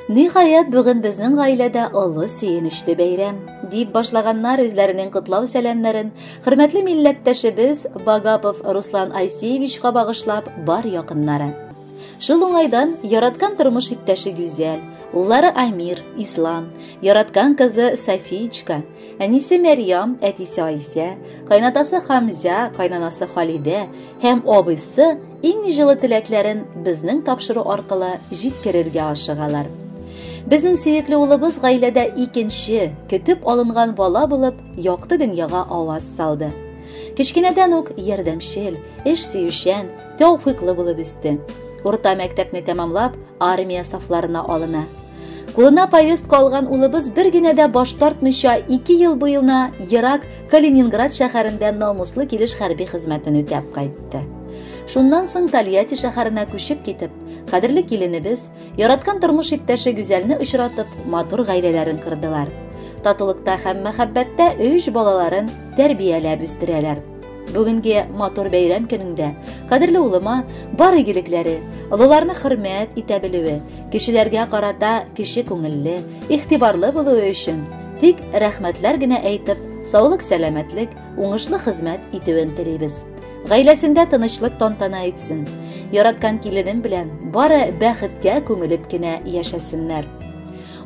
Ниһаять, бүген безнең гаиләдә олы сөенечле бәйрәм, дип башлаганнар үзләренең котлау сәламнәрен хөрмәтле милләттәшебез Багапов Руслан Айсеевичка багышлап бар якыннары. Шул уңайдан яраткан тормыш иптәше Гүзәл, уллары Амир, Ислам, яраткан кызы Софиечка, әнисе Мәрьям, әтисе Айсә, кайнатасы Хамзя, кайнанасы Халидә һәм абыйсы иң җылы теләкләрен безнең тапшыру аркылы җиткерергә ашыгалар. Безнең сөекле улыбыз гаиләдә икенче, көтеп алынган бала булып, якты дөньяга аваз салды. Кечкенәдән үк ярдәмчел, эш сөючән, тәүфыйклы булып үсте. Урта мәктәпне тәмамлап, армия сафларына алына. Кулына повестка алган улыбыз бер генә дә баш тартмыйча 2 ел буена ерак Калининград шәһәрендә намуслы килеш хәрби хезмәтен үтәп кайтты. Шуннан соң Тольятти шәһәренә күчеп китеп, кадерле киленебез, яраткан тормыш иптәше Гүзәлне очратып, матур гаиләләрен кордылар. Татулыкта һәм мәхәббәттә өч балаларын тәрбияләп үстерәләр. Бүгенге матур бәйрәм көнендә кадерле улыма бар игелекләре, олыларны хөрмәт итә белүе, кешеләргә карата кече күңелле, игътибарлы булуы өчен тик рәхмәтләр генә әйтеп, саулык, сәламәтлек, уңышлы хезмәт итүен телибез. Гаиләсендә тынычлык тантана итсен. Яраткан киленем белән бары бәхеткә күмелеп кенә яшәсеннәр.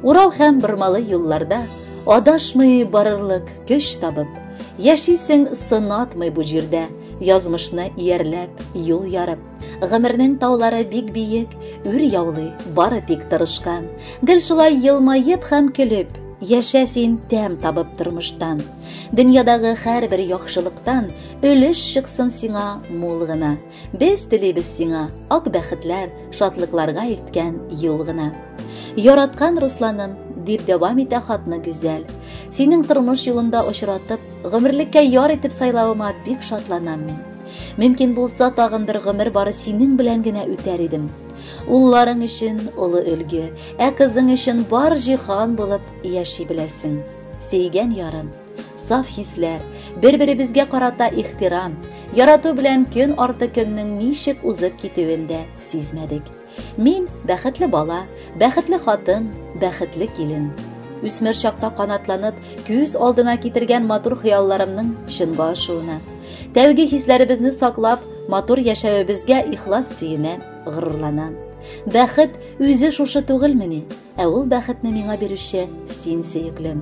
Урау һәм бормалы юлларда адашмый барырлык көч табып, яшисең сынатмый бу җирдә, язмышны иярләп, юл ярып. Гомернең таулары бик биек, үр яулый, бары тик тырышкан. Гел шулай елмаеп һәм көлеп, яшә син тәм табып тормыштан. Дөньядагы һәрбер яхшылыктан өлеш чыксын сиңа мул гына. Без телибез сиңа ак бәхетләр, шатлыкларга илткән юл гына. Яраткан Русланым, дип дәвам итә хатны Гүзәл. Синең тормыш юлында очратып, гомерлеккә яр итеп сайлавыма бик шатланам мин. Мөмкин булса, тагын бер гомер бары синең белән генә үтәр идем. Улларың өчен олы өлге, ә кызың өчен бар җиһан булып яши беләсең. Сөйгән ярым, саф хисләр, бер-беребезгә карата ихтирам, ярату белән көн арты көннең ничек узып китүен дә сизмәдек. Мин бәхетле бала, бәхетле хатын, бәхетле килен. Үсмер чакта канатланып, күз алдына китергән матур хыялларымның чынга ашуына, тәүге хисләребезне саклап, матур яшәвебезгә ихлас сөенәм, горурланам. Бәхет үзе шушы түгелмени? Ә ул бәхетне миңа бирүче син, сөеклем.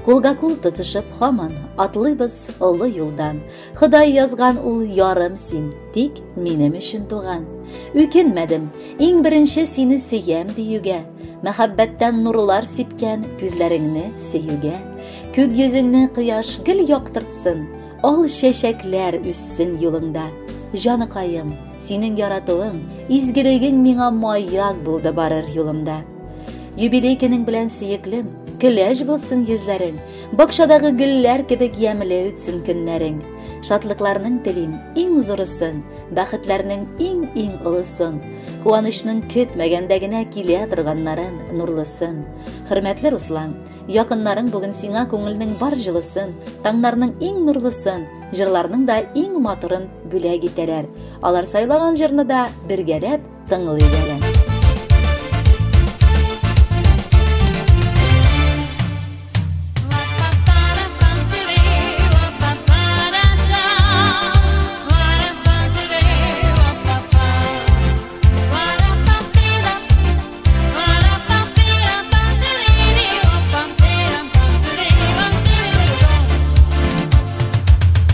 Кулга кул тотышып һаман атлыйбыз олы юлдан. Ходай язган ул ярым син, тик минем өчен туган. Үкенмәдем, иң беренче сине сөям диюгә, мәхәббәттән нурлар сипкән күзләреңне сөюгә. Күк йөзеңне кояш гел яктыртсын, ал чәчәкләр үссен юлыңда. Җаныкаем, синең яратуың, изгелегең миңа маяк булды барыр юлымда. Юбилей көнең белән, сөеклем, көләч булсын йөзләрең, бакчадагы гөлләр кебек ямьле үтсен көннәрең. Шатлыкларның телим иң зурысын, бәхетләрнең иң-иң олысын, куанычның көтмәгәндә генә килә торганнарын, нурлысын. Хөрмәтле Руслан, якыннарың бүген сиңа күңелнең бар җылысын, таңнарның иң нурлысын, җырларның да иң матурын бүләк итәләр. Алар сайлаган җырны да бергәләп тыңлыйк әле.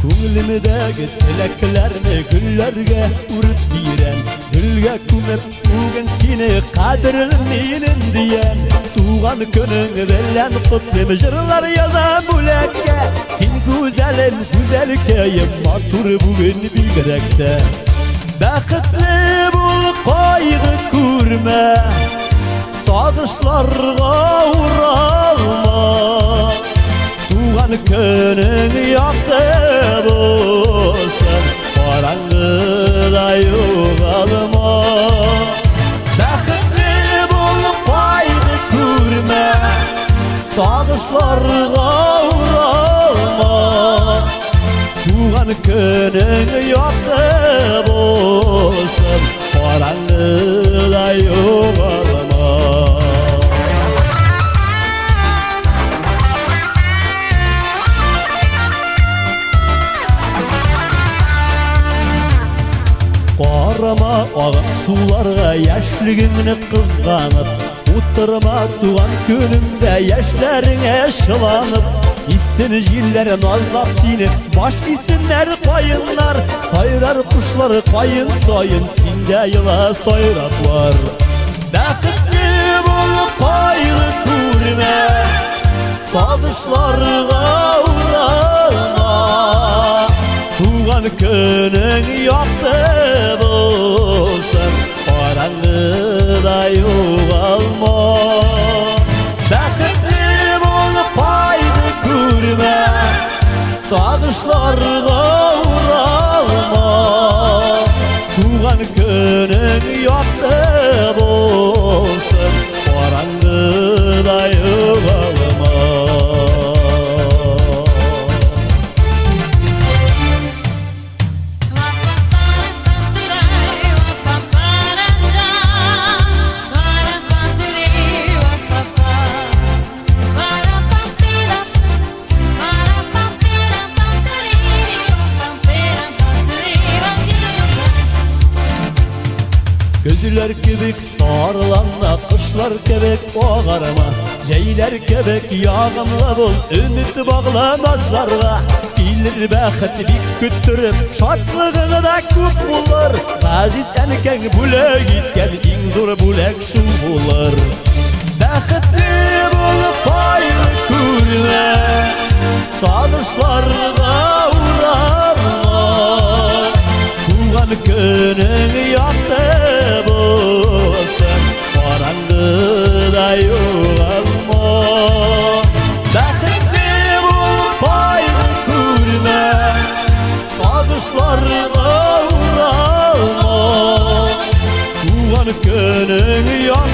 Күңелемдәге теләкләрне гөлләргә үреп бирәм, гөлгә күмеп бүген сине кадерлем минем диям. Туган көнең белән котлыйм, җырлар язам бүләккә. Син гүзәлем, гүзәлкәем, матур бүген бигрәк тә. Бәхетле бул, кайгы күрмә, сагышларга уралма. Туган көнең якты булсын, караңгыда югалма. Бәхетле бул, кайгы күрмә, сагышларга уралма. Туган көнең якты булсын, караңгыда югалма. Алсуларга яшьлегеңне кызганып, утырма туган көнеңдә яшьләреңә чыланып. Истин җилләр назлап сине, баш истиннәр каеннар, сайрар кошлар каен саен, синдә ела сайраклар. Бәхетле бул, кайгы күрмә, сагышларга уралма. Туган көнең якты булсын, караңгыда югалма. Бәхетле бул, кайгы күрмә, сагышларга уралма. Туган көнең якты булсын, караңгыда югалма. Көзләр кебек сарланма, кышлар кебек агарма, җәйләр кебек ягымлы бул, өмет багла назларга. Килер бәхет бик көттереп, шатлыгың да күп булыр. Газиз әнкәң бүләк иткән иң зур бүләк шул булыр. Бәхетле бул, кайгы күрмә, сагышларга уралма. Туган көнең якты булсын, караңгыда югалма. Бәхетле бул, кайгы күрмә, сагышларга уралма. Туган көнең якты